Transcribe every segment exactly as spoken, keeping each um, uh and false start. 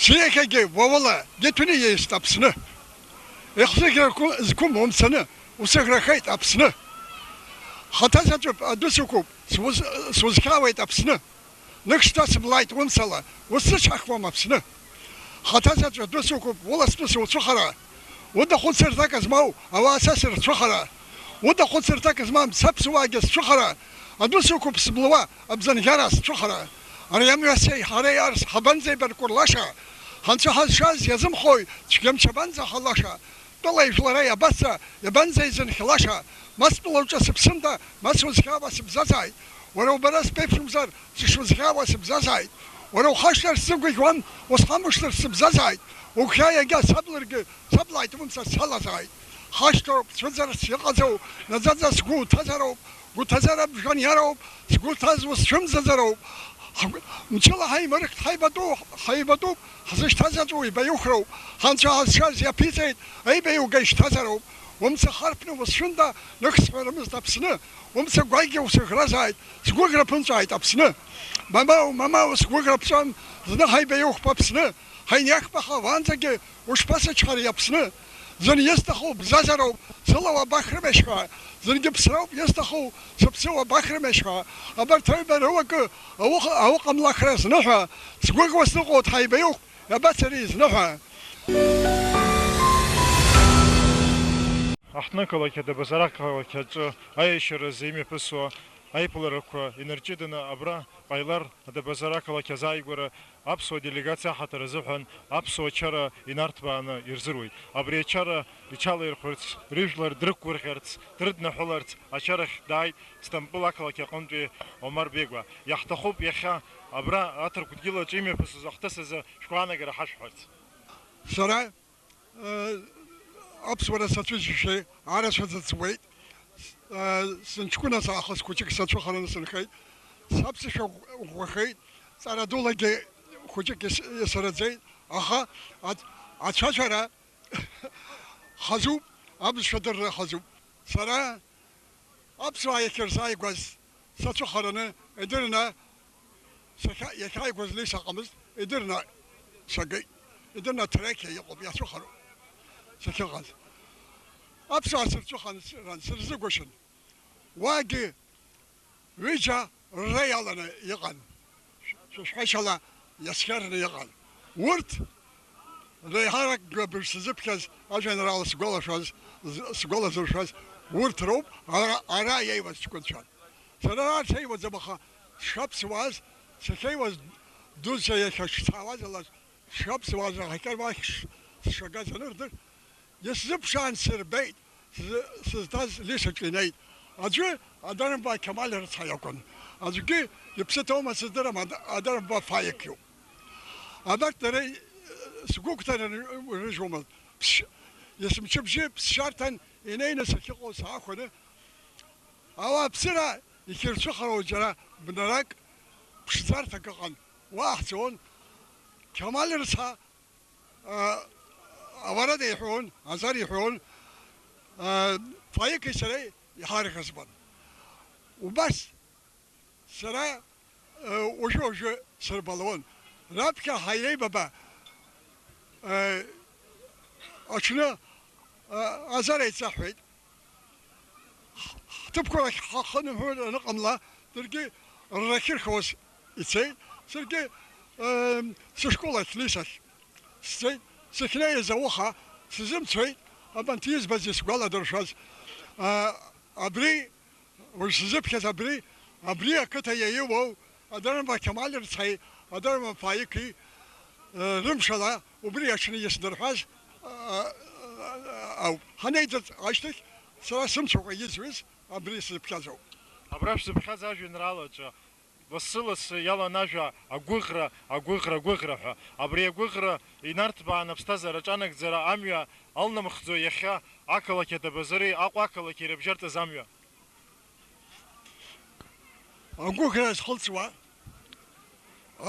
Сиахьагьы уа ула гьыҭәны иеист Аԥсны. Ихзыӷьрақәа зқәым умцаны, усыӷрахеит Аԥсны. Хаҭа заҵәык адәы сықәуп, сузхьаауеит Аԥсны. Нык шьҭасыблааит умцала, усзычҳахуам Аԥсны. Хаҭа заҵә адәы сықәуп, уласны сыуцәыхара. Уда хәыцырҭак змоу ауаа са сырцәыхара. Уда хәыцырҭак змам саԥсуаагьы сцәыхара. Адәы сықәуп сыблуа, абзанӷьара сцәыхара. Ари амҩа сеи ҳареи арс ҳабанӡеибаркәырлаша? Ҳанцәа ҳазшаз иазымхои, цәгьамч абанӡаҳалаша? Тәылеи жәлареи абаца иабанӡеизынхьлаша? Ма стәыла уҿы сыԥсында, ма сузхьаауа сыбзазааит. Уара убара сԥеиԥшымзар, сышузхьаауа сыбзазааит. Уара ухашҭыр сзыгәаӷьуан, усхамышҭыр сыбзазааит. Угәхьаа иагьа саблыргьы, саблааит умца салазааит. Хашҭроуп, цәыӡырц иҟаӡоу, наӡаӡа сгәы уҭазароуп, гәы ҭазар абжан иароуп, сгәы ҭаз усцәымӡаӡароуп. Ҳгәы-, мчыла ҳаимарыхт, ҳаибатәу, ҳаибатәуп, ҳзышьҭаз аҵәы уибаиухроуп, ҳанцәа ҳазшаз иаԥиҵеит, аибаиуга ишьҭазароуп. Умца харԥны усшәында, нык сҳәарымызт Аԥсны, умца гәаӷьгьы усыӷразааит, сгәыӷра ԥынҵәааит Аԥсны. Мамоу, мамоу, сгәыӷра ԥҵәан, зны ҳаибаиухп Аԥсны, ҳаиниахьпаха уаанӡагьы Ушԥасычҳари, Аԥсны? Зын исҭаху бзазароуп, сыла уабахрымешь ҳәа, зынгьы ԥсроуп исҭаху, сыԥсы уабахрымешь ҳәа, абарҭ аҩба рыуакы ауха-, ауҟамлахра зны ҳәа, сгәыӷуа сныҟәоит, ҳаибаиух, иабацари зны ҳәа. Аҳҭнықалақь Адабазар ақалақь аҿы аиашьаразы имҩаԥысуа аиԥыларақәа инарҷыданы абра Ҟаилар Адабазар ақалақь азааигәара аԥсуа делегациа аҳаҭыр азыҳәан аԥсуа чара инарҭбааны ирзыруеит. Абри ачара иҽалаирхәырц, рыжәлар дрықәгәырӷьарц, дрыднаҳәыларц ачарахь дааит Стамбул ақалақь аҟынтәи Омар Бегәа. Иаҳҭахуп иахьа абра аҭырқәа дгьылаҿ имҩаԥысыз ахҭыс азы шәгәаанагара ҳашәҳәарц. Сара, э, аԥсуара сацәыжьышәа арацәа ӡыӡуеит. Э, сынҷкәыназ аахыс хәыҷык сацәыхараны сынхеит. Саԥсышәа ӷәӷәахеит. Ҵара дулагьы хәыҷык ис-, исараӡеит, аха ац-, ацәажәара хазуп, аԥсшәа дырра хазуп. Сара аԥсуаа иахьырзааигәаз сацәыхараны идырны сахьа-, иахьааигәаз леи саҟамызт, идырны сагеит, идырны аҭрақьа иҟоуп, иацәыхароуп сахьыҟаз. Аԥсуаа сырцәыхаран сырзыгәышьан. Уаагьы ҩыџьа рра иаланы иҟан, шәа-, шәа-, шәашьала иасхьарны иҟан. Урҭ реиҳарак абыржә сзыԥхьаз ажәеинраала сгәалашәаз, з-, сгәалазыршәаз урҭ роуп ара, ара иеиуаз ҷкәынцәа. Сара ара сеиуаӡам, аха сшаԥсуаз, сахьеиуаз дуӡӡа иахьа сшцаауаз ала, сшаԥсуаз аҳақьым ахь ш-, сшагаз анырдыр, исзыԥшаан сырбеит, сзы-, сызҭаз Лиса ҿы инеит. Аӡәы Адармба Қьамал рыцҳа иакәын, аӡәгьы иԥсы ҭоума сыздырам, Ад-, Адармба Фаик иоуп. Абарҭ дара, сгәы ықәҭараны рыжәуамызт. Ԥсшь-, есымчыбжьы ԥсшьарҭан инеины сахьыҟоу саахәаны, ауааԥсыра иахьырцәыхароу џьара бнарак, ԥшӡарҭак ыҟан. Уа ҳцон, Қьамал рыцҳа, а, ауарада иҳәон, азар иҳәон, а, Фаики сареи иҳарӷызбан. Убас сара, э, уажәы-уажәы сырбалон. Раԥхьа ҳаилеибаба, э, аҽны, э, азар еицаҳҳәеит. Ҳ-, ҳҭыԥқәа рахь ҳахынҳәыр аныҟамла, даргьы ррахьырхуаз ицеит. Саргьы, э, сышкол ахь, Лисахь сцеит. Сахьнеиз ауха сзымцоит, абанҭ избаз исгәаладыршәаз. Э, абри Уажә сзыԥхьаз абри, абри ақыҭа иаиуоу Адармба Қьамал рцәеи Адармба Фаики, э, рымшала убри аҽны иснарҳәаз, а, а, а, ауп. Ҳанеиҵыҵ ашьҭахь, сара сымцакәа изҩыз абри сзыԥхьаз ауп. Абра шәзыԥхьаз ажәеинраалаҿы лассы-лассы иалан ажәа агәыӷра, агәыӷра, агәыӷра ҳәа. Абри агәыӷра инарҭбаан аԥсҭазаара аҿанагӡара амҩа алнамхӡо иахьа ақалақь Адабазари Аҟәа ақалақьи ирыбжьарҵаз амҩа. Агәыӷра зхылҵуа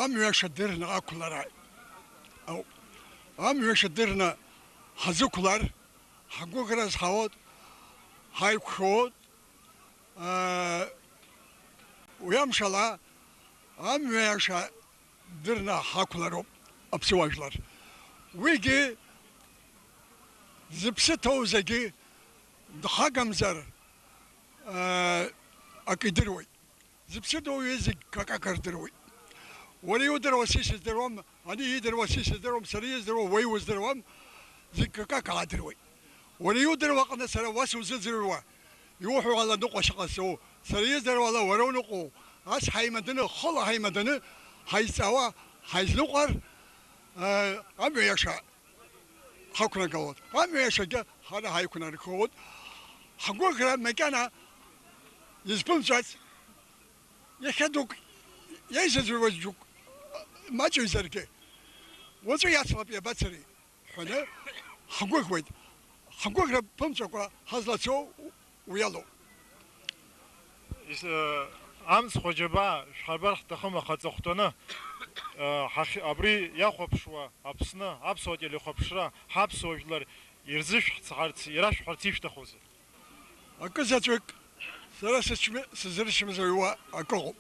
амҩа шадырны ақәлара ауп. Амҩа шадырны ҳазықәлар, ҳгәыӷра зҳауоит, ҳаиқәшәоит. Уи амшала амҩа иаша дырны ҳақәлароуп. аԥсуа жәлар. Уигьы зыԥсы ҭоу зегьы дхагамзар, акы идыруеит. Зыԥсы ҭоу зегь какака рдыруеит. Уара иудыруа са исыздыруам, ани иидыруа са исыздыруам, сара издыруа уаҩы уздыруам, зегь какака аадыруеит. Уара иудыруа аҟны сара уа сузыӡырҩуа, иуҳәо ала ныҟәашьа ҟасҵо, сара издыруа ала уара уныҟәоу, ас ҳаимаданы, хыла ҳаимаданы, ҳаизҵаауа, ҳаизныҟәар, э, амҩа иаша ҳақәнагалоит. Амҩа иашагьы ҳара ҳаиқәнаргоит. Ҳгәыӷра макьана изԥымҵәац иахьа дук, иаизыӡырҩуаз џьоук маҷыҩзаргьы, уаҵәы иацлап иабацари ҳәаны ҳгәыӷуеит. Ҳгәыӷра ԥымҵәакәа ҳазлацо уи алоуп. Ис-, э, амцхә аџьабаа шәҳарбар ҳҭахым, аха аҵыхәтәаны, э, ҳахь-, абри иахәаԥшуа Аԥсны аԥсуа телехәаԥшра, ҳаԥсуа жәлар ирзышәҳцарц, ирашәҳәарц ишәҭахузеи? Акы заҵәык сара сычмы-, сызрычмазаҩуа акы ыҟоуп.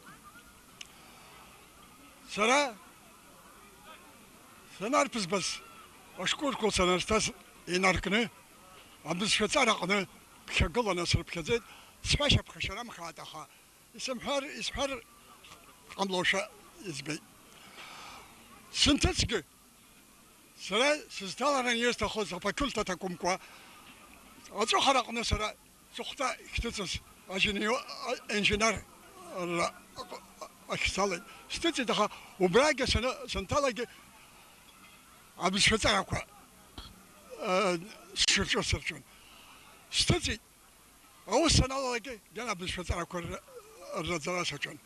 Сара санарԥызбаз, ашколқәа санарҭаз инаркны, абызшәаҵараҟны ԥхьагыланы срыԥхьаӡеит, сҳәашьа ԥхашьарамхааит, аха исымҳәар, исҳәар ҟамлошәа избеит. Сынҭыҵгьы, сара сызҭалараны исҭахыз афакультет акәымкәа, аҵәыхараҟны сара сыхәҭа ихҭыҵыз ажьыни-, а-, инженер ра-, ахь салеит. Сҭыҵит, аха убрагьы саны-, санҭалагьы абызшәаҵарақәа, э, сшырҿыц сырҿын. Сҭыҵит. Аус саналалак, гьана абызшәаҵарақәа рра-, рраӡара саҿын.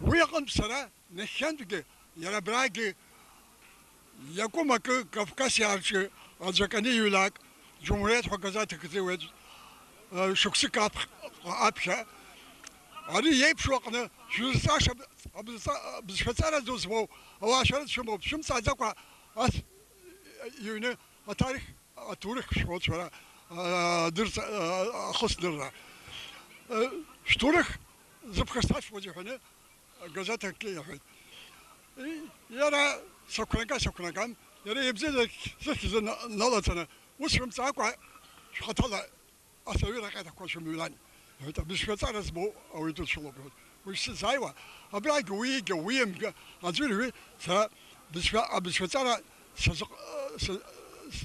Уи аҟынтә сара нахьхьынтәгьы, иара абрагьы иакәым акы, Кавкасиаа рҿы аӡәы акы аниҩлак, Џьумҳуриеҭ ҳәа газеҭ акы зыҩуеит, э, шықәсык аԥх-, аԥхьа. Ари иеиԥшу аҟны шәызҵааша абызҵа-, абызшәаҵара ду змоу ауаа шәара дшәымоуп, шәымҵааӡакәа ас иҩны аҭарих Аҭоурых шәҳәоит шәара, аа, дырҵа-, аа, ахысдырра. Э, шәҭоурых зыԥхасҭашәҟәызи ҳәаны агазеҭ акгьы иаҳәеит. И, иара сақәнака, сақәнакам, иара ибзиазар зыхьӡ на-, налаҵаны, ус шәымҵаакәа шәхаҭала ас аҩыра ҟьаҭақәа шәымҩлан. Иҳәеит, абызшәаҵара змоу ауаҩы дыцәалоуп, иҳәеит. Уажә сызааиуа, абрагь уигьы, уимгьы, аӡәырҩы, сара бызшәа-, абызшәаҵара сазыҟ-, са-,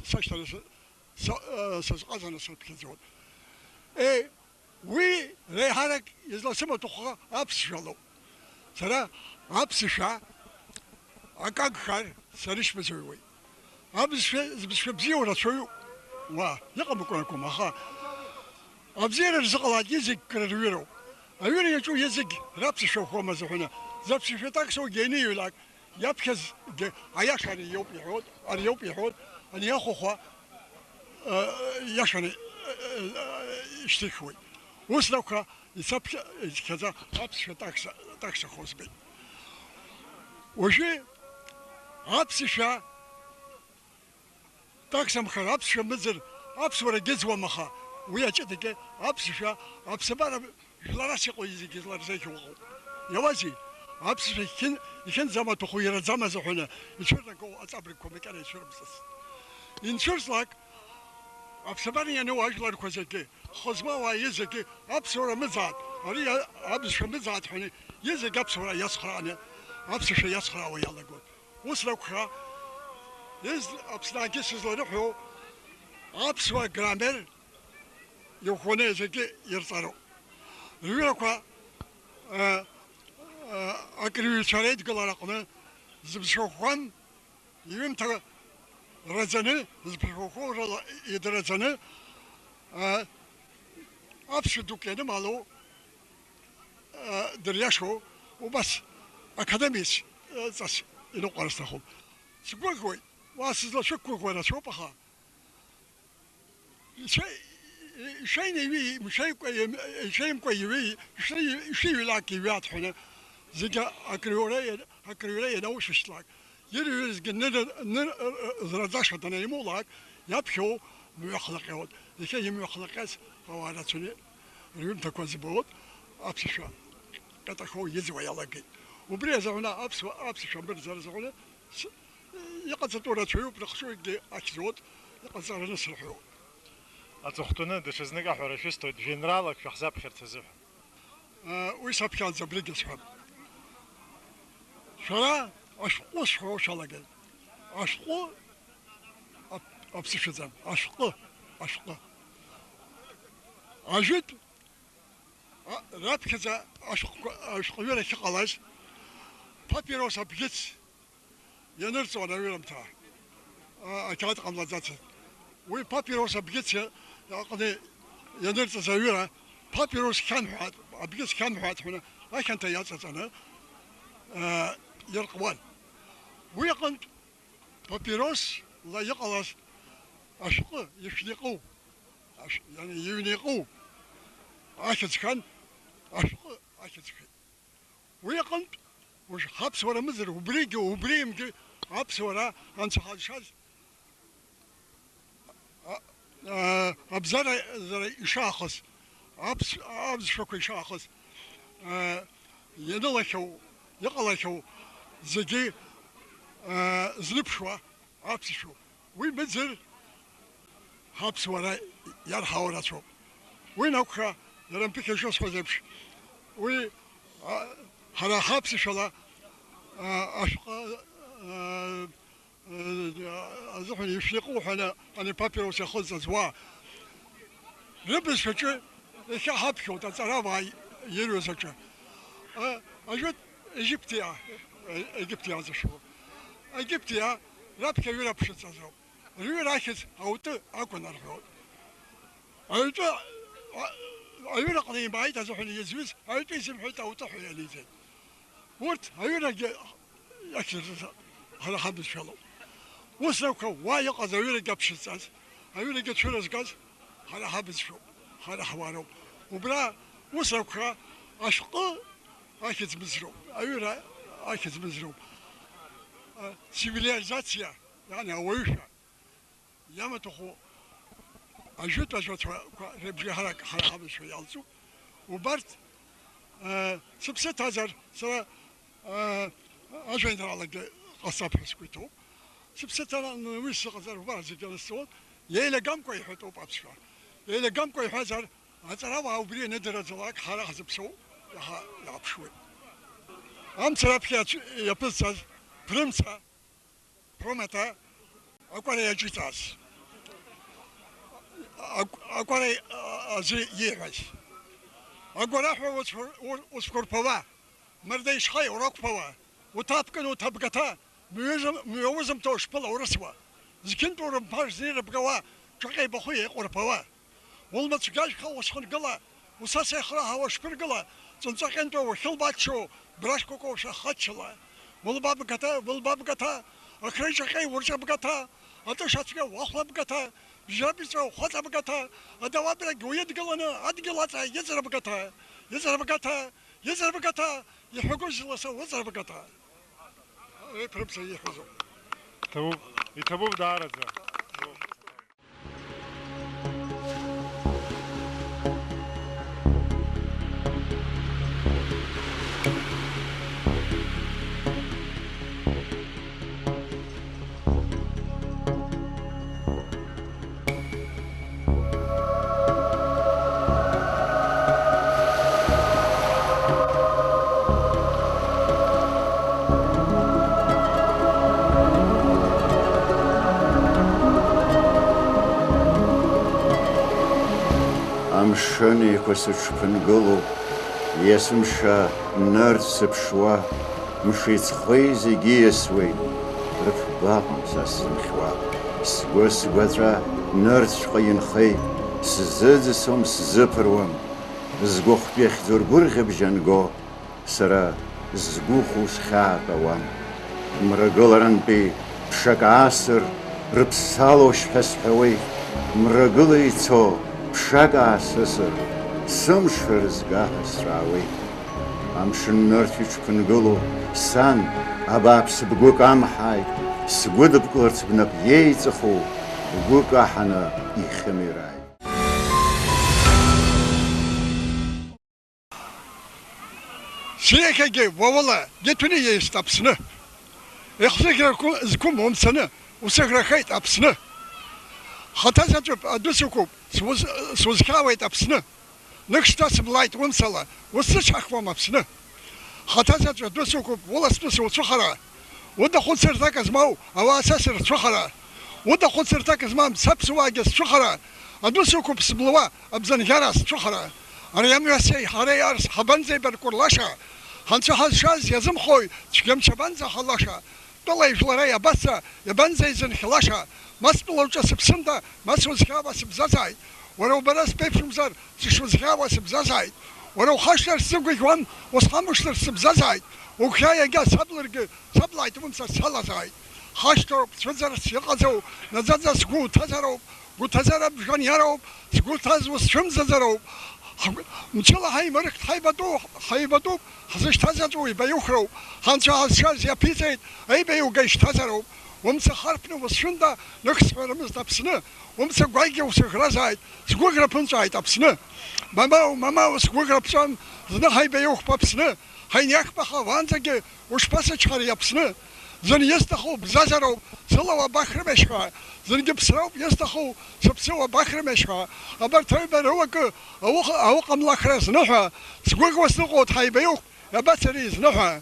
сашьҭара са-, са-, сазҟазаны срыԥхьаӡоит. Е, уи реиҳарак изласымаҭәахо аԥсшәа лоуп. Сара аԥсшәа акагхар, сарышьмазаҩуеит. Абызшәа, зыбызшәа бзиоу рацәаҩуп. Уа, иҟамкәа ракәым, аха абзиара рзыҟалааит, изегь кра рҩыроуп. Аҩыра иаҿу иазегь раԥсшәа ӷәӷәамазы ҳәаны, заԥсшәа таксоугьы ианиҩлак, иаԥхьазгьы аиаша ари иоуп иҳәоит, ари иоуп иҳәоит, ани ахәахәа, э, иашаны, э, э, ишьҭыхуеит. Ус ракәха, исаԥхьа-, исхьаӡа аԥсшәа такса, таксахо збеит. Уажәы аԥсшәа таксамхар, аԥсшәа мыӡыр, аԥсуара гьыӡуам, аха уи аҷыдагьы аԥсшәа аԥсабара жәларас иҟоу зегьы зларзеиӷьу ыҟоуп. Иауазеи? Аԥсшәа ихьын-, ихьынӡамаҭәахәу иараӡамыз аҳәаны ицәырнагоу аҵабыргқәа макьана ицәырымҵыц. Инцәырҵлак, аԥсабара иану ажәларқәа зегьы, хы змоу ауаа изегьы аԥсуара мыӡаат, ари а-, абызшәа мыӡаат ҳәаны, изегь аԥсуара иацхрааны, аԥсшәа иацхраауа иалагоит. Ус ракәха, из-, Аԥсны аагьы сызларыҳәо, аԥсуа граммер иӷәӷәаны зегьы ирҵароуп. Рҩырақәа, э, э, акырҩцәа реидгылара аҟны зыбзшәа ӷәӷәан, иҩымҭа раӡаны, зыбзшәа ӷәӷәоу рыла идраӡаны, э, аԥсшәа дук ианымало, э, дыриашоу, убас академиаҵас иныҟәара сҭахуп. Сгәыӷуеит, уа сызлашәықәгәыӷуа рацәоуп, аха ишәа-, ишәеинеиҩи, мшәеимкәа, ишәеимкәа иҩеи, ишәеи-, ишәиҩлак иҩат ҳәаны, зегьы акрыҩра иа-, акрыҩра ианаушьҭлак, ирҩызгьы ныр-, ныр-, зраӡаша данимоулак, иаԥхьоу мҩахлаҟьоит. Иахьа имҩахлаҟьаз ауаа рацәаны рҩымҭақәа збоит, аԥсшәа ҟьатахоу иӡуа иалагеит. Убри азыҳәаны аԥсуа, аԥсшәа мырӡара азыҳәаны с-, Иҟаҵатәу рацәаҩуп, рыхшыҩгьы ахьӡуеит, иҟаҵараны сырҳәоит. Аҵыхәтәаны даҽазнык аҳәара шәысҭоит, жәеинраалак шәаҳзаԥхьарц азыҳәан. Уи саԥхьаӡа абригьы сҳәап. Шәара ашәҟәы сҳәо шәалагеит. Ашәҟәы ап-, аԥсы шәаӡам. Ашәҟәы, ашәҟәы. Ажәытә, а, раԥхьаӡа ашәҟәқәа, ашәҟәҩыра ахьыҟалаз, папирос абӷьыц ианырҵон аҩырымҭа, а, ақьаад ҟамлаӡацызт. Уи папирос абӷьыц иа-, аҟны ианырҵаз аҩыра, папирос хьамҳәааит, абӷьыц хьамҳәааит ҳәа ахьанҭа иаҵаҵаны, а, иаркуан. Уи аҟынтә папиросла иҟалаз ашәҟәы ишәны иҟоу, ашә-, иани иҩны иҟоу ахьӡ хан, ашәҟәы ахьӡ хеит. Уи аҟынтә, уж ҳаԥсуара мыӡыр, убригьы, убри имгьы аԥсуара анцәа ҳазшаз, а, а, абзара, зара ишаахыс, аԥс-, аԥсшәақәа ишаахыс, а, ианылахьоу, иҟалахьоу зегьы, а, злыԥшуа аԥсшәоуп. Уи мыӡыр ҳаԥсуара иарҳауа рацәоуп. Уи анакәха, иара мпыхьа ишысҳәаз еиԥш, уи, а, ҳара ҳаԥсышәала, а, ашәҟәы, а, а, азыҳәан ишәҟәы ҳәаны ани папирос иахылҵаз уа рыбызшәаҿы иахьа ҳаԥхьоит аҵарауаа ирҩыз аҿы. А, ажәытә Егьыптиаа, Егьыптиаа зышәу. Егьыптиаа раԥхьа аҩыра ԥшыҵазоуп. Рҩыра ахьӡ аутәы акәын рҳәоит. Аҩтәы, а-, аҩыраҟны имааит азыҳәан изҩыз, аҩтәы изымҳәеит, аутәы ҳәа ианиҵеит. Урҭ аҩырагьы ахьӡ ҳара ҳабызшәалоуп. Ус акәха, уа иҟаз аҩырагьы аԥшьызҵаз, аҩырагьы цәырызгаз ҳара ҳабызшәоуп, ҳара ҳуаароуп. Убра ус акәха, ашәҟәы ахьӡ мыӡроуп, аҩыра ахьӡ мыӡроуп. А, цивилизациа, иани ауаҩышәа. Иамаҭәахәу ажәытә ажәацәақәа рыбжеиҳарак ҳара ҳабызшәа иалҵуп. Убарҭ, э, сыԥсы ҭазар, сара, э, ажәеинраалагьы ҟасҵап ҳәа сгәы иҭоуп. Сыԥсы ҭаны уи сыҟазар, убар зегьы анысҵалоит, еилагамкәа иҳәатәуп аԥсшәа. Еилагамкәа иҳәазар, аҵарауаа убри ианадырраӡалак, ҳара ҳзыԥсоу иаҳа иааԥшуеит. Амца раԥхьа иаԥызҵаз Прымца, Промата акәара иаҿиҵаз, ак-, акәара, а, азы ииҳәаз. Агәараҳәа уцәқәыр-, у-, уцәқәырԥала, мырда ишьха урақәԥала, уҭаԥкын уҭабгаҭа, мҩызм-, мҩаузымҭо шԥыла урысуа, зқьынтәу рымԥар зни рыбгауа, ҿаҟа ибахәы еиҟәырԥала. Улмацәгьажәха усхынгыла, усас еихраҳауа шԥыргыла, ҵәынҵәа ҟьантәа уахьылбаччо, брашькәакәа ушәахаччала. Улбабгаҭа, улбабгаҭа, акрыжьаҟьеи урҿабгаҭа, атыша цәгьа уахәлабгаҭа, бжьрабиҵәа ухәаҵабгаҭа, адауабрагь уидгыланы адгьыл аҵа иҵрыбгаҭа, иҵрыбгаҭа, иҵрыбгаҭа, иҳәагәыжьла са уҵрыбгаҭа. Еиԥрымца ииҳәозоуп. Иҭабуп, иҭабуп даараӡа. Амшын еиқәа сыҽԥынгылоуп, есымша нырцә сыԥшуа, мши ҵхи зегьы иасуеит, рыфбаҟам са сзынхьуа. Сгәы сгәаҵәа нырцәҟа инхеит, сзыӡсом, сзыԥыруам, згәахәтәы иахьӡу ргәырӷьабжь анго, сара згәыхәу схьаатәауам. Мрагыларантәи ԥшак аасыр, рыԥсалошь ҳәа сҳәауеит. Мрагыла ицо ԥшак аасысыр, сымш рызга ҳәа сҵәаауеит. Амшын нырцә иҽԥынгылоу сан, абааԥс, бгәы камҳааит, сгәыдыбкыларц бнап иеиҵыху, бгәы каҳаны ихьымирааит. Сиахьагьы уа ула иҭәны иеист Аԥсны. Ихзыӷьрақәа зқәым умцаны, усыӷрахеит Аԥсны. Хаҭа заҵәуп, адәы сықәуп, сузхьаауеит Аԥсны. Нык шьҭасыблааит умцала, усзычҳахуам Аԥсны. Хаҭа заҵә адәы сықәуп, уласны сыуцәыхара. Уда хәыцырҭак змоу ауаа са сырцәыхара. Уда хәыцырҭак змам саԥсуаагьы сцәыхара. Адәы сықәуп сыблуа, абзанӷьара сцәыхара. Ари амҩа сеи ҳареи арс ҳабанӡеибаркәырлаша? Ҳанцәа ҳазшаз иазымхои, цәгьамч абанӡа ҳалаша? Тәылеи жәлареи абаца, иабанӡеизынхьлаша? Ма стәыла уҿы сыԥсында, ма сузхьаауа сыбзазааит. Уара убара сԥеиԥшымзар, сышузхьаауа сыбзазааит. Уара ухашҭыр сзыгәыӷьуан, усхамышҭыр сыбзазааит. Угәхьаа иагьа саблыргьы, саблааит умца салазааит. Хашҭроуп, цәыӡырц иҟаӡоу, наӡаӡа сгәы уҭазароуп, гәыҭазара бжаниароуп, сгәы ҭаз усцәымӡаӡароуп. Ҳгәы-, мчыла ҳаимырхт, ҳаибатәу, ҳаибатәуп, ҳзышьҭаз аҵәы уибаиухроуп. Ҳанцәа ҳазшаз иаԥиҵеит, аибаиуга ишьҭазароуп. Умца харԥны усшәында, нык сҳәарымызт Аԥсны. Умца гәаӷьгьы усыӷразааит, сгәыӷра ԥынҵәааит Аԥсны. Мамоу, мамоу, сгәыӷра ԥҵәам, зны ҳаибаиухп Аԥсны. Ҳаиниахьба ҳауаанӡагьы ушԥасычҳари Аԥсны? Зын исҭаху бзазароуп, сыла уабахрымешь ҳәа, зынгьы ԥсроуп исҭаху, сыԥсы уабахрымешь ҳәа. Абарҭ аҩба рыуакы ауха-, ауҟамлахра зныҳәа, сгәыӷуа сныҟәоит ҳаибаиухп, иабацари зныҳәа?